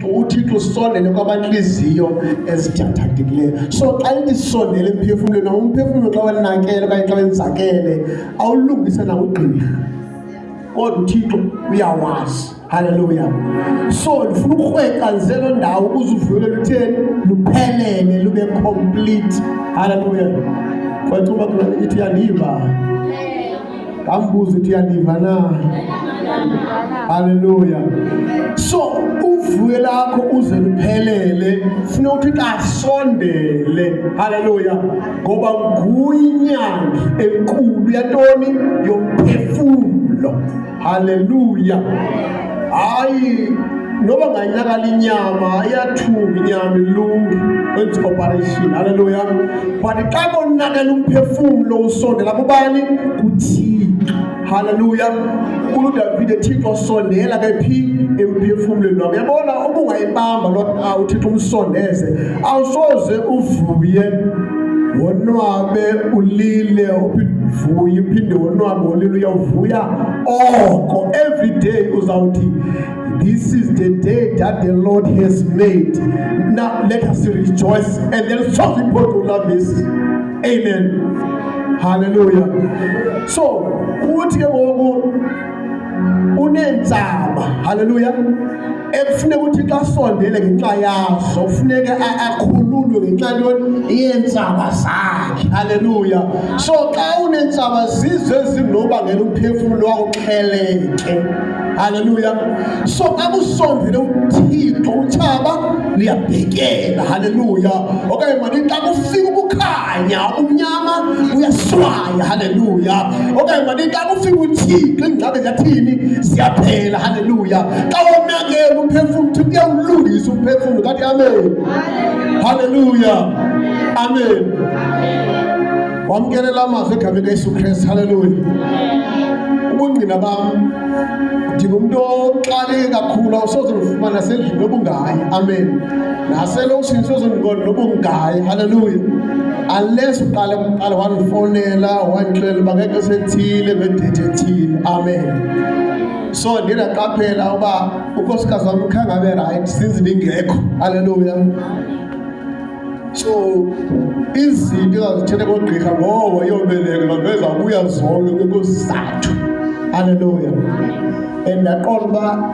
UThixo usondele kwabantliziyo ezithathatekileyo. So xa ithi sondele emphefumlweni, umphefumlo xa wenakele okanye xa wenzakele awulungise nakugqirha, kodwa uThixo uyawazi. Haleluya. So ndifuna ukurhweca nje loo ndawo ukuze uvuyo lutheni luphelele, lube complete. Haleluya. Krweca umakhelwane, ithi uyandiva. Ngambuza, ithi uyandiva na? Haleluya. So uvuyo lakho uze luphelele funa uThixo asondele. Haleluya. Ngoba nguye inyangi enkulu yantoni? Yomphefumlo. Haleluya. Hayi, noba nganyakala inyama, iyathunga inyama ilungi, wenza operation. Haleluya. But xa konakela umphefumlo, usondela kubani? KuThixo. Haleluya. UDavide, Thixo sondela ke phi? Emphefumlweni wami. Yabona, ubungayibamba lo uThixo umsondeze, awusoze uvuye wonwabe ulile, uvuye uphinde wonwabe ulile. Uyawuvuya oko every day. Uzawuthi, "This is the day that the Lord has made. Now let us rejoice." And then soze iphondo lavesi. Amen. Hallelujah. So uthi ke ngoku uneentsaba, haleluya, ekufuneka ukuthi xa sondele ngenxa yazo, kufuneka akhululwe ngenxa ntoni? Yeentsaba zakhe. Haleluya. So xa uneentsaba, zizo ezinobangela umphefumlo wakho uxheleke. Haleluya. So xa kusondele uThixo, utshaba liyabhekela. Haleluya. Okanye mani, xa kufika ukukhanya, ubumnyama uyaswaya. Haleluya. Okanye mani, xa kufika uThixo, iingxaki ziyathini? Ziyaphela. Haleluya. Xa wonakele umphefumlo, Thixo uyawulungisa umphefumlo. Kathi amen. Haleluya. Amen. Wamkelela amazwi egameni kaYesu Kristu. Haleluya. Ubungqina bam, ndingumntu oxakeke kakhulu, awusoze ndifumane nasendlini noba ungayi. Amen. Naselokishini soze ndibone noba ungayi. Haleluya. Unless uqale kuqala wandifowunela, wandixelela uba ngexesha elithile, ngedate ethile. Amen. So ndiye ndaqaphela uba unkosikazi wam khange abe right since ndingekho. Haleluya. So izinto ezazithetha koogqirha ngowo yobeleka zaveza buya zonke kwesizathu. Haleluya. And ndaqonda uba